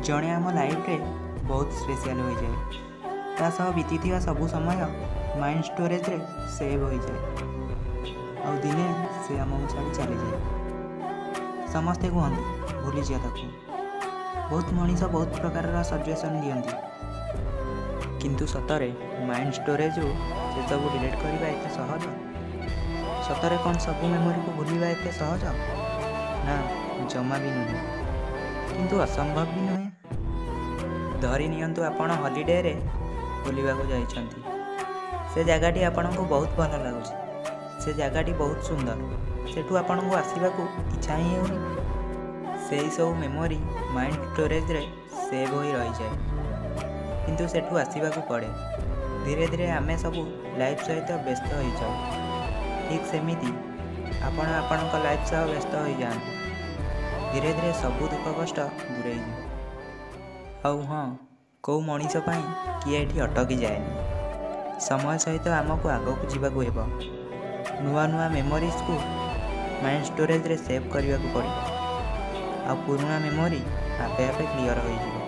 ଜଣେ ଆମ ଲାଇଫ୍ରେ ବହୁତ ସ୍ପେଶିଆଲ୍ ହୋଇଯାଏ। ତା ସହ ବିତିଥିବା ସବୁ ସମୟ ମାଇଣ୍ଡ ଷ୍ଟୋରେଜରେ ସେଭ୍ ହୋଇଯାଏ। ଆଉ ଦିନେ ସେ ଆମକୁ ଛାଡ଼ି ଚାଲିଯାଏ। ସମସ୍ତେ କୁହନ୍ତି ଭୁଲିଯା ତାକୁ। ବହୁତ ମଣିଷ ବହୁତ ପ୍ରକାରର ସଜେସନ୍ ଦିଅନ୍ତି, କିନ୍ତୁ ସତରେ ମାଇଣ୍ଡ ଷ୍ଟୋରେଜରୁ ସେସବୁ ଡିଲିଟ୍ କରିବା ଏତେ ସହଜ? ସତରେ କ'ଣ ସବୁ ମେମୋରିକୁ ଭୁଲିବା ଏତେ ସହଜ? ନା, ଜମା ବି ନୁହେଁ, କିନ୍ତୁ ଅସମ୍ଭବ ବି ନୁହେଁ। ଧରି ନିଅନ୍ତୁ ଆପଣ ହଲିଡ଼େରେ ବୁଲିବାକୁ ଯାଇଛନ୍ତି। ସେ ଜାଗାଟି ଆପଣଙ୍କୁ ବହୁତ ଭଲ ଲାଗୁଛି। ସେ ଜାଗାଟି ବହୁତ ସୁନ୍ଦର। ସେଠୁ ଆପଣଙ୍କୁ ଆସିବାକୁ ଇଚ୍ଛା ହିଁ ହେଉନି। ସେଇ ସବୁ ମେମୋରି ମାଇଣ୍ଡ ଷ୍ଟୋରେଜରେ ସେଭ୍ ହୋଇ ରହିଯାଏ, କିନ୍ତୁ ସେଠୁ ଆସିବାକୁ ପଡ଼େ। ଧୀରେ ଧୀରେ ଆମେ ସବୁ ଲାଇଫ୍ ସହିତ ବ୍ୟସ୍ତ ହୋଇଯାଉ। ଠିକ୍ ସେମିତି ଆପଣ ଆପଣଙ୍କ ଲାଇଫ୍ ସହ ବ୍ୟସ୍ତ ହୋଇଯାଆନ୍ତୁ। ଧୀରେ ଧୀରେ ସବୁ ଦୁଃଖ କଷ୍ଟ ଦୂରେଇଯିବ। ଆଉ ହଁ, କେଉଁ ମଣିଷ ପାଇଁ କିଏ ଏଠି ଅଟକି ଯାଏନି। ସମୟ ସହିତ ଆମକୁ ଆଗକୁ ଯିବାକୁ ହେବ। ନୂଆ ନୂଆ ମେମୋରିଜକୁ ମାଇଣ୍ଡ ଷ୍ଟୋରେଜରେ ସେଭ୍ କରିବାକୁ ପଡ଼ିବ, ଆଉ ପୁରୁଣା ମେମୋରି ଆପେ ଆପେ କ୍ଲିଅର୍ ହୋଇଯିବ।